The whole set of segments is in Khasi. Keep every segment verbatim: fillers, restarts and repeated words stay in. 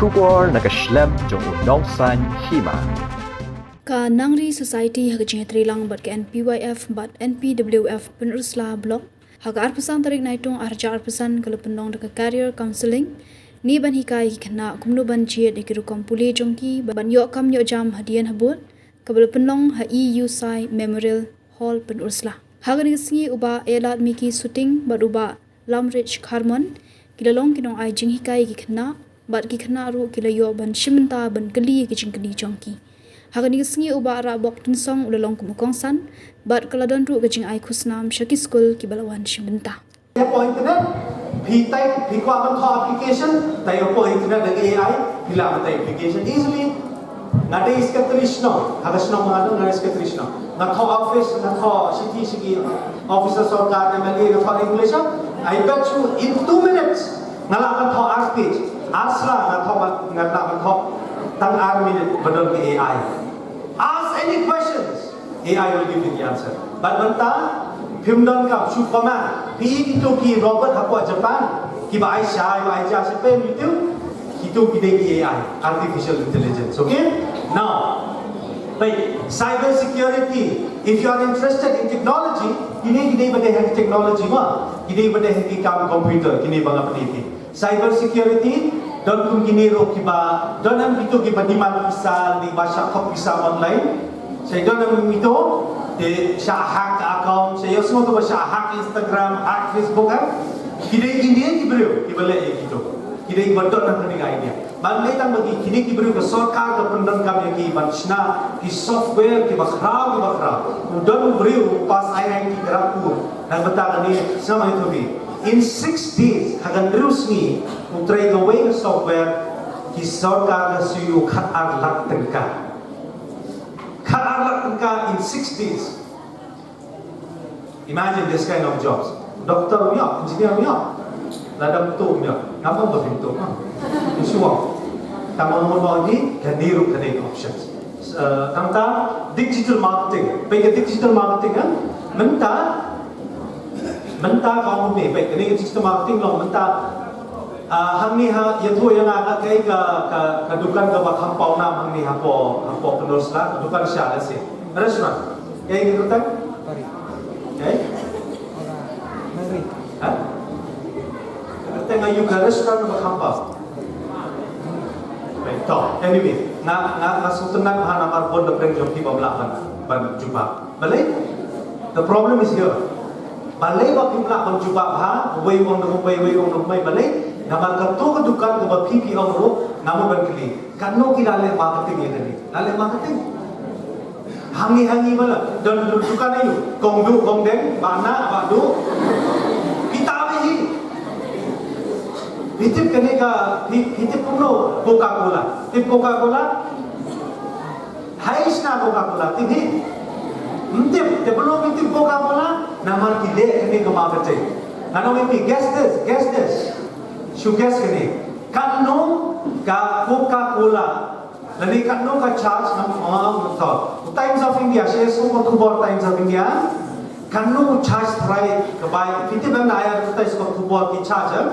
Khubor na ka shlem jong u Nongsaiñ Hima. Ka Nangri Society ha ka jingïatreilang bad ka N P Y F bad N P W F Pynursla Block ha ka arphew san tarik Naitung arhajar arphew san ka la pynlong da ka career counselling ne ban hikai ïa ki khynnah kumno ban jied ïa ki rukom pule jong ki ban ïoh kam ïoh jam hadien habud, kaba la pynlong ha E U Sai Memorial Hall Pynursla. Ha kane ka sngi u Bah Elad Miki Suting bad u Bah Lamrich Kharmon ki la long ki nongai jinghikai ïa ki khynnah bad ki khynnah ruh ki la ïoh ban shim bynta ban kylli ïa ki jingkylli jong ki. Ha kane ka sngi u Bah Rahbok Tynsong u la long kum u kongsan bad ka la don ruh ka jingai khusnam sha ki skul kiba la wan shim bynta. Phi ïa poi internet, phi type, phi kwah ban thoh application, type ïa poi internet da ka A I, phi lah ban type application easily. Nga dei secretary shnong, ha ka shnong nga dei, nga dei secretary shnong. Nga thoh office, nga thoh shithi sha ki officer sorkar, M L A, nga thoh regulation. I bet you in two minutes nga lah ban thoh ar page, ar sla nga thoh, nga lah ban thoh tang ar minute ba don ka A I. Ask any questions, A I will give you the answer. Bad mynta phim donkam shu command. Phi kito ki robot hapoh Japan kiba ai shai, ba ai ja, sha phi ïa kito, kito ki dei ki A I, artificial intelligence. Okay? Now, peit, cyber security. If you are interested in technology, kine ki dei ba dei ha ki technology mo, ki dei ba dei ha ki kam computer, kine ba nga pyni phi. Cyber security, don kum kine ruh kiba, don em kito kiba demand pisa, kiba shah khop pisa online. Sa don em kito, te shah hack account, sa ïohsngew to ba shah hack Instagram, hack Facebook, ha? Ki dei kine ki briew kiba leh ïa kito. Ki dei kiba don hangne ka idea. Ban leh tang ba ki, kine ki briew ka sorkar ka pyndonkam ïa ki ban shna ki software kiba khraw, kiba khraw. U don u briew u pass I I T Kharagpur, nang bynta kane, sngap ïa to phi. In six days, ha ka hynriew sngi, u trei kawei ka software, ki sorkar ka siew khatar lak tyngka. Khatar lak tyngka in six days. Imagine this kind of jobs. Doctor um ïoh, engineer um ïoh. Lada mynta um ïoh, ngam ong ba phin tuh, ha. Shuwa. Tang ba ngan ong ba ni, kane ruh ka dei options. Eh, nangta digital marketing. Peit ka digital marketing, ha? Mynta, mynta ka ong ne, peit kane ka digital marketing long mynta. Ah, hangne ha, ïathuh ïa nga, kaei ka, ka, ka dukan kaba kham pawnam hangne hapoh, hapoh Pynursla, ka dukan sha lehse. Restaurant. Kaei ka kyrteng? Kaei? Ha? Ka kyrteng aïu ka restaurant kaba kham paw? Peit to. Anyway, nga, nga, nga sngewtynnat ha namar bun na pdeng jong ki bym lah ban, ban jubab. Balei? The problem is here. Balei ba phim lah ban jubab ha, uwei u ong da kumwei, uwei u ong da kumwei, balei? Namar kato ka dukan kaba phi phi ong ruh, nga mut ban kylli. Katno ki la leh marketing ïa kane? La leh marketing. Hangne hangne ba la don dukan aïu? Kong duh kong deng, bah nah bah duh. Phi tip hi. Phi tip kane ka, phi, phi tip kumno Coca-Cola. Tip Coca-Cola? Hai shna Coca-Cola, tip hi. Ym tip, te balei phi tip Coca-Cola? Namar ki leh kane ka marketing. Ngan ong ïa phi, guess this, guess this. Shu guess kane. Katno ka Coca-Cola, lane katno ka charge, ngam ong to. Times of India, shu ïohsngew ka khubor Times of India. Katno u charge tharai ka bai, phi tip em, na ai advertise ka khubor ki charge em?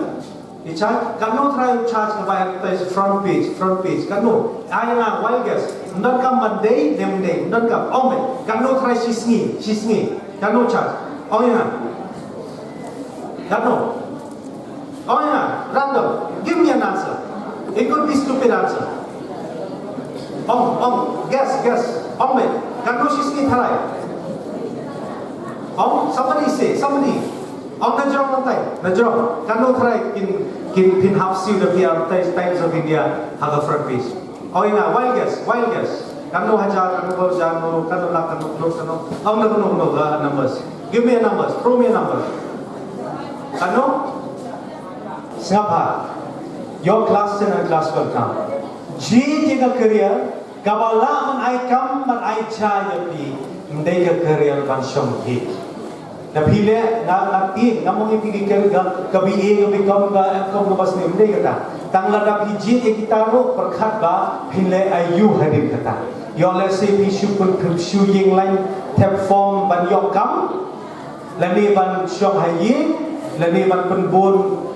Ki charge, katno tharai u charge ka bai advertise front page, front page, katno? Ai nga wild guess. Ym donkam ban dei, ym dei, ym donkam. Ong me, katno tharai shi sngi, shi sngi. Katno charge? Ong ïa nga. Katno? Ong ïa nga, random. Give me an answer. It could be stupid answer. Ong, ong, guess, guess. Ong me, katno shi sngi tharai? Ong, somebody say, somebody. Ong na jrong, na tai, na jrong. Katno tharai kin, kin phin hap siew da phi advertise Times of India ha ka front page? Ong ïa nga, wild guess, wild guess. Katno hajar, katno hajar, katno lak, katno, katno, katno. Ong na katno, katno, uh, numbers. Give me a number, throw me a number. Katno? Sngap ha. Your class ten and class twelve now. Jied ïa ka career kaba lah ban ai kam ban ai jia ïa phi, ym dei ka career ban shong hi. Da phi leh, nga, nga tieng, ngam ong ïa phi ki career ka, ka B A, ka B Com, ka M Com, ka bas ne, ym dei kata. Tang lada phi jied ïa kita ruh, pyrkhat ba phin leh aïu hadien kata. Ïoh lehse phi shu pyn, phi shu ïeng lain thep form ban ïoh kam, lane ban shong ha ïing, lane ban pynbun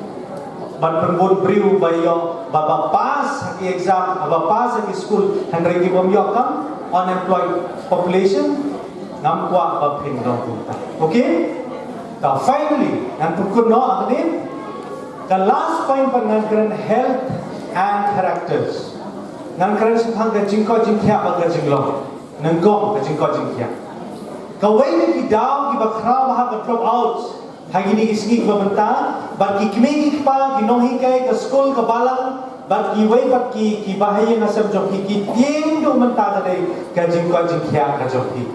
Ban pynbun briew ba ïoh, ba, ba pass ha ki exam, ba pass ha ki skul, hynrei ki bym ïoh kam, unemployed population, ngam kwah ba phin long kumta. Okay? Ka finally, ngan pynkut noh hangne, ka last point pat ngan kren health and characters. Ngan kren shaphang ka jingkoit jingkhiah bad ka jinglong nyngkong, ka jingkoit jingkhiah. Kawei na ki daw kiba khraw bha ha ka dropouts ha kine ki sngi kiba mynta, bad ki kmie ki kpa, ki nonghikai ka skul ka balang, bad kiwei pat ki, ki bahaïing hasem jong phi, ki tieng duh mynta ka dei ka jingkoit jingkhiah ka jong phi.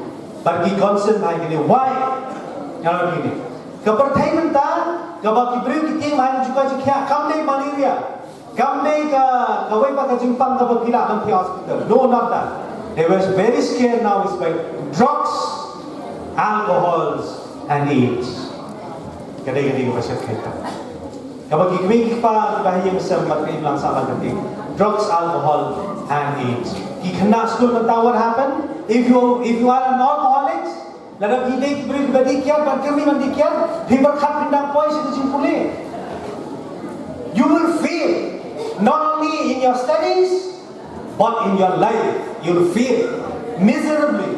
Bad ki concern bha ïa kine, why? Ngan ong ïa kine. Ka pyrthei mynta, kaba ki briew ki tieng bha ïa ka jingkoit jingkhiah, kam dei malaria. Kam dei ka, kawei pat ka jingpang kaba phi lah ban phi hospital. No, not that. They were very scared now is by drugs, alcohols, and AIDS. Ka dei, ka dei kaba shyrkhei. Kaba ki kmie ki kpa, ki bahaïing hasem bad ka imlang sahlang ka tieng. Drugs, alcohol, and AIDS. Ki khynnah skul mynta, what happened? If you, if you are an alcoholic, lada phi dei ki briew kiba dih kiad, ban kyrmen ban dih kiad, phi pyrkhat phin dang poi sha ka jingpule. You will fail, not only in your studies, but in your life. You'll fail miserably.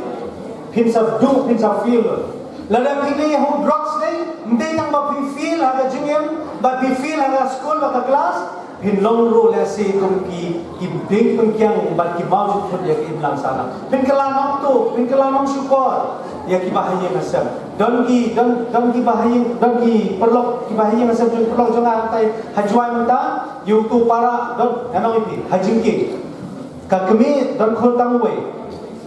Phin sa duh, phin sa fail. Lada phi leh ha u drugs dei, ym dei tang ba phi fail ha ka jingim, bad phi fail ha ka skul bad ka klas, phin long ruh lehse kum ki, ki dieng pynkiang bad ki mawjud khut ïa ka imlang sahlang. Phin kylla nongtuh, phin kylla nongshukor ïa ki bahaïing hasem. Don ki, don, don ki bahaïing, don ki paralok, ki bahaïing hasem jong paralok jong nga hangtai ha Jowai mynta, ïa uto u para, don, ngan ong ïa phi, ha Jingkieng. Ka kmie don khun tang uwei.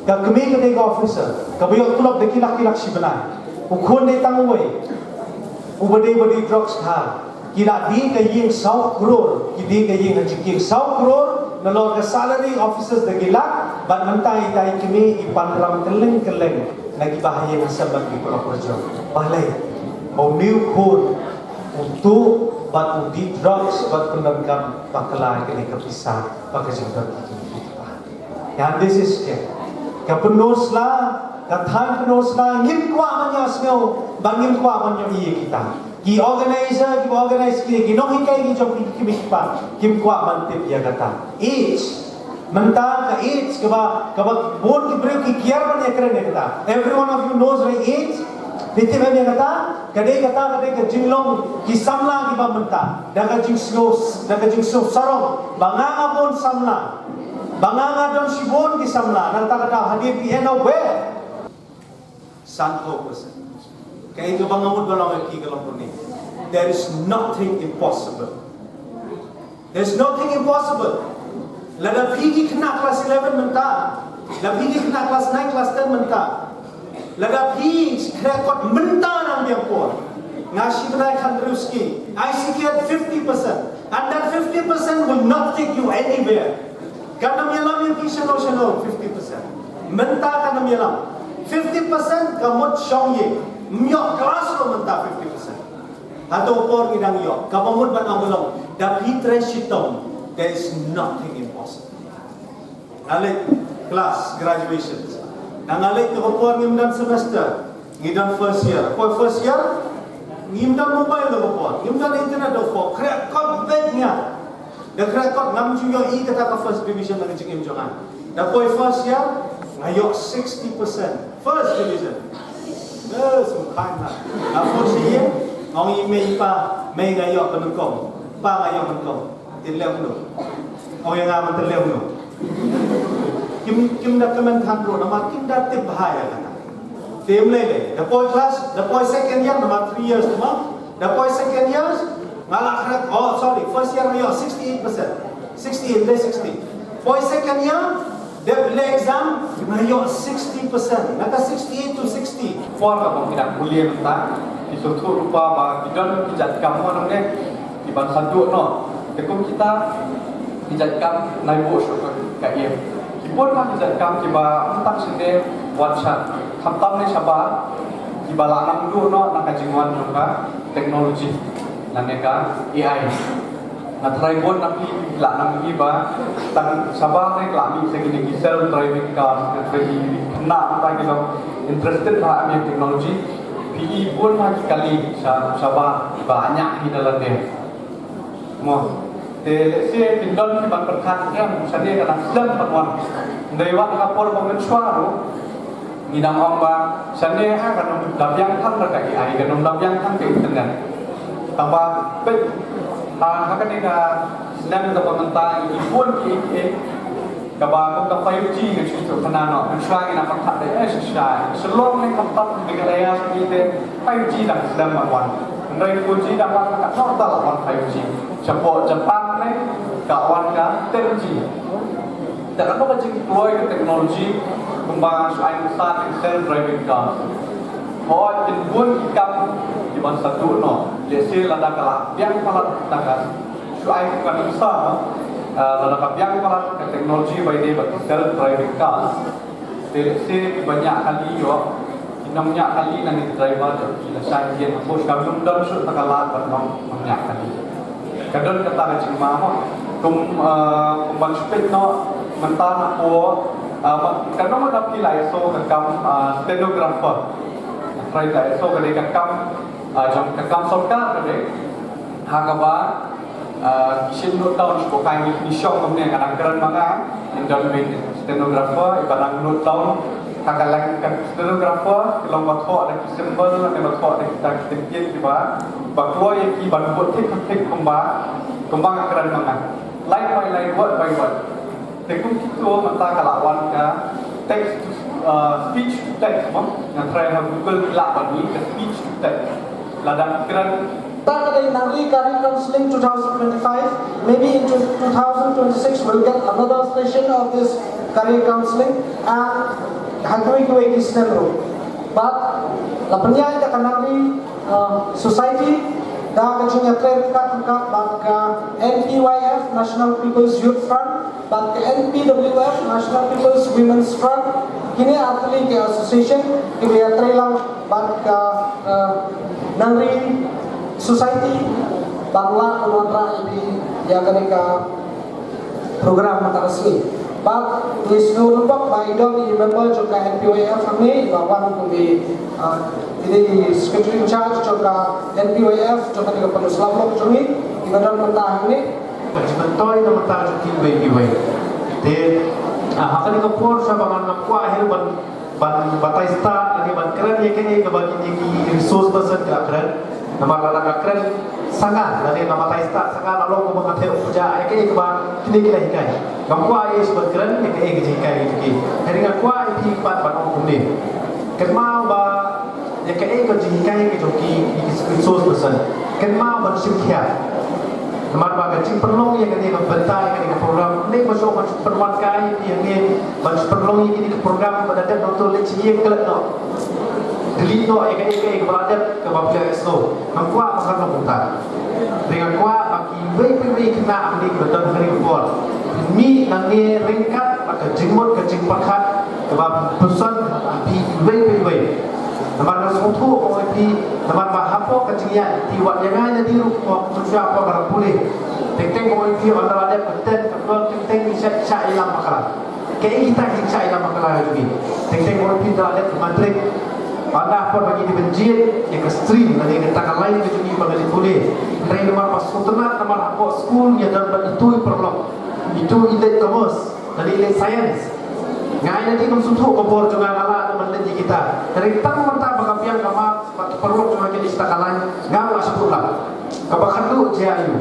Ka kmie ka dei ka officer, kaba ïoh tulop da ki lak ki lak shi bnai. U khun dei tang uwei, uba dei, uba dih drugs bha. Ki la die ka ïing saw klur, ki die ka ïing ha Jingkieng saw klur, nalor ka salary officers da ki lak, bad mynta ita i kmie i pynram kylleng kylleng na ki bahaïing hasem bad ki paralok parajor. Balei? Ba une u khun u tuh bad u dih drugs bad pyndonkam bakla ïa kane ka pisa bad ka jingdon ki kmie ki kpa. Ïa, this is it. Ka pyndonkam sla, ka thaiñ pyndonkam sla, ngim kwah ban ïohsngew, ba ngim kwah ban ïohi ïa kita. Ki organizer, ki organize ki, ki nonghikai ki jong ki, ki kmie ki kpa, kim kwah ban tip ïa kata. AIDS. Mynta ka AIDS, kaba, kaba bun ki briew ki kiar ban ïakren ïa kata. Every one of you knows, right, AIDS? Phi tip ïa kata? Ka dei kata, ka dei ka jinglong ki samla kiba mynta. Da ka jingsngew, da ka jingsngew sarong. Ba nga nga bun samla. Ba nga nga don shibun ki samla. Nangta kata hadien ki ïa nga wei. Sanphew percent. Kaei kaba nga mut ban ong ïa ki ka long kumne. There is nothing impossible. There's nothing impossible. Lada phi ki khynnah class eleven mynta, lada phi ki khynnah class nine, class ten mynta, lada phi khreh kot mynta nang biang por, nga shi bnai khathynriew sngi, I secure fifty percent. And that fifty percent will not take you anywhere. Kan ym ïalam ïa phi shano shano fifty percent. Mynta kan ym ïalam. Fifty percent ka mut shong ïing. Ym ïoh klas ruh mynta fifty percent. Hato por ngi dang ïoh. Kaba mut ban ong ka long, da phi trei shitom, there is nothing impossible. Nga leit klas graduation. Nga leit, to ka por ngim don semester. Ngi don first year. Poi first year, ngim don mobile, to ka por ngim don internet, to ka por khreh kot beit nga. Da khreh kot ngam ju ïohi kata ka first division na ka jingim jong nga. Da poi first year, nga ïoh sixty percent. First division. Eh, sngewkhan ha. Nga phone sha ïing, nga ong ïa i mei i pa, mei nga ïoh ba nyngkong. Pa nga ïoh ba nyngkong. Te leh kumno? Ong ïa nga ban te leh kumno? Kim, kim da kmen than ruh namar kim da tip bha ïa kata. Te ym lei lei. Da poi class, da poi second year namar three years te mo. Da poi second year, nga la khreh, oh, sorry, first year nga ïoh sixty-eight percent. Sixty-eight, dei sixty. Poi second year, dep leh exam, nga ïoh sixty percent. Na ka sixty-eight to sixty. Por kaba ngi dang pule mynta, ki sngewthuh lypa ba ki don ki jait kam mo nang ne, ki ban sa duh noh. Te kum kita, ki jait kam nai buh shuh ka ïing. Ki bun ma ki jait kam kiba mynta shane wan sha, khamtam ne shabar, kiba la nang duh noh na ka jingwan jong ka technology, lane ka A I. Nga tharai bun na phi la nang ïohi ba tang shabar ne la mih sa kine ki self driving cars, nga tharai ki khynnah mynta ki long interested bha ha technology. Phi i bun ha ki kali sha shabar ba ñiah hi na lade. Mo. Te lehse kin don ki ban pyrkhat em shane ka dang slem ban wan. Dei wat ha por ba mynshuwa ruh ngi dang ong ba shane ha ka nong da biang than da ka A I, ka nong da biang than ka internet. Tangba peit ha ha kane ka snem kaba mynta ngi bun ki ki kaba kum ka five G nga shu shu khana noh, mynshuwa ngi nang pyrkhat dei eh shisha. Shillong ne kam pat Meghalaya shisha te five G dang slem ban wan. Hynrei four G dang wan, ka thor ta la wan five G. Shapoh Japan ne ka wan ka ten G. Te kano ka jingkloi ka technology kumba shu ai nuksa ki self driving cars. Hooid kin bun ki kam ki ban sa duh noh. Lehse lada ka la biang palat ta ka shu ai ka nuksa, ah, lada ka biang palat ka technology ba ïadei bad self driving cars. Te lehse kiba ñiah kali ïoh, ki nongñiah kali na ki driver jong ki la shai ïa ki, hapoh kam don shuh ta ka lad ban nong nongñiah kali. Ka don kata ka jingma mo. Kum, ah, kum ban shu peit noh mynta na ko, ah, ma-, ka nong na phi la ïasoh ka kam, ah, stenographer. Trai la ïasoh ka dei ka kam, ah, jong ka kam sorkar ka dei. Ha kaba, ah, ki shim note down shuh, ka ngi ngi shong kumne, ka dang kren ma nga, in don bad stenographer iba dang note down. Ha ka leng ka stenographer ki long ba thoh da ki symbol ne ba thoh da kita ki tymmen kiba ba kloi ïa ki ban buh thik thik kumba kumba nga kren ma nga, line by line, word by word. Te kum kito mynta ka la wan ka text to, uh, speech to text mo. Nga try ha Google ki lah ban ngi ka speech to text. Lada kren. Ta ka dei Nangri Career Counseling two thousand twenty-five. Maybe in two thousand twenty-six we'll get another session of this career counseling and ha kiwei kiwei ki snem ruh. But la pynïaid da ka Nangri, uh, Society da ka jingïatrei ryngkat ryngkat bad ka N P Y F, National People's Youth Front, bad ka N P W F, National People's Women's Front. Kine artylli ki association kiba ïatrei lang bad ka, eh, Nangri Society ban lah ban wanrah ïa phi ïa kane ka program mynta ka sngi. Bad ngi sngewthuh ba i don i member jong ka N P Y F hangne iba wan kum i, ah, i dei secretary in charge jong ka N P Y F jong kane ka Pynursla Block jong ngi, iba don mynta hangne. Ka jingmyntoi na bynta jong kiwei kiwei. Te, ah, ha kane ka por sa ba ngan kwah hi ban ban batai stad lane ban kren ïa kaei kaba kine ki resource person ki la kren. Namar lada nga kren sanga lane nga batai stad sanga, la long kumba nga theh u pynjah ïa kaei kaba kine ki la hikai. Ngam kwah ïa shi ban kren ïa kaei ka jinghikai ka jong ki. Hynrei nga kwah ïa phi pat ban ong kumne. Kynmaw ba ïa kaei ka jinghikai ka jong ki, ki resource person. Kynmaw ban shim khia. Namar ba ka jingpynlong ïa kane ka bynta ïa kane ka program, ne ba shu ban shu pynwan kai ïa kane, ban shu pynlong ïa kane ka program ba da dep nangto leit sha ïing klet noh. Delete noh ïa kane ïa kane ba la dep kaba phi la ïohsngew. Ngam kwah ba kan long kumta. Hynrei nga kwah ba kiwei kiwei khynnah hangne kiba don ha kane ka por, mih nangne ryngkat bad ka jingmut ka jingpyrkhat kaba pynsan ha phi iwei pa iwei. Namar nga sngewthuh, ong ïa phi, namar ba hapoh ka jingïaid, phi wat ïa nga ïa lade ruh, kumba phi shu ïa hapoh ka rang pule. Teng teng, ong ïa phi, ynda la dep ka ten, ka twelve, teng teng ngi shah, shah ïalam bakla. Kaei kita ki jingshah ïalam bakla jong ngi? Teng teng, ong ïa phi, ynda la dep ka matrik, ynda hapoh ba ngi dei ban jied ïa ka stream lane kata ka line ka jong ngi ba ngi dei pule. Hynrei namar ba sngewtynnat, namar hapoh skul ngi don bad itu i paralok, itu i leit commerce lane i leit science. Nga ïa lade ngam sngewthuh ka bor jong nga, nga lah ban leit ïa kita. Hynrei tang mynta ba ka biang ka marks bad ki paralok jong nga ki leit sha kata ka line, nga lah shu phuh lang. Kaba khadduh jia aiu?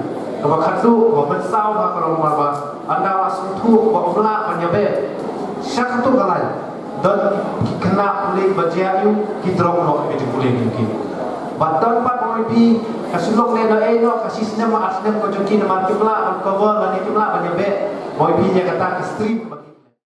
Kaba khadduh, kaba mynsaw ha ka long namar ba ynda la sngewthuh ba ym lah ban ïabeh sha kato ka line, don ki khynnah pule ba jia aiu, ki drop noh ïa ka jingpule jong ki. Bad don pat, ong ïa phi, ka shu long lehnohei noh ka shi snem ar snem ka jong ki namar kim lah ban cover lane kim lah ban ïabeh, ong ïa phi, ïa kata ka stream ba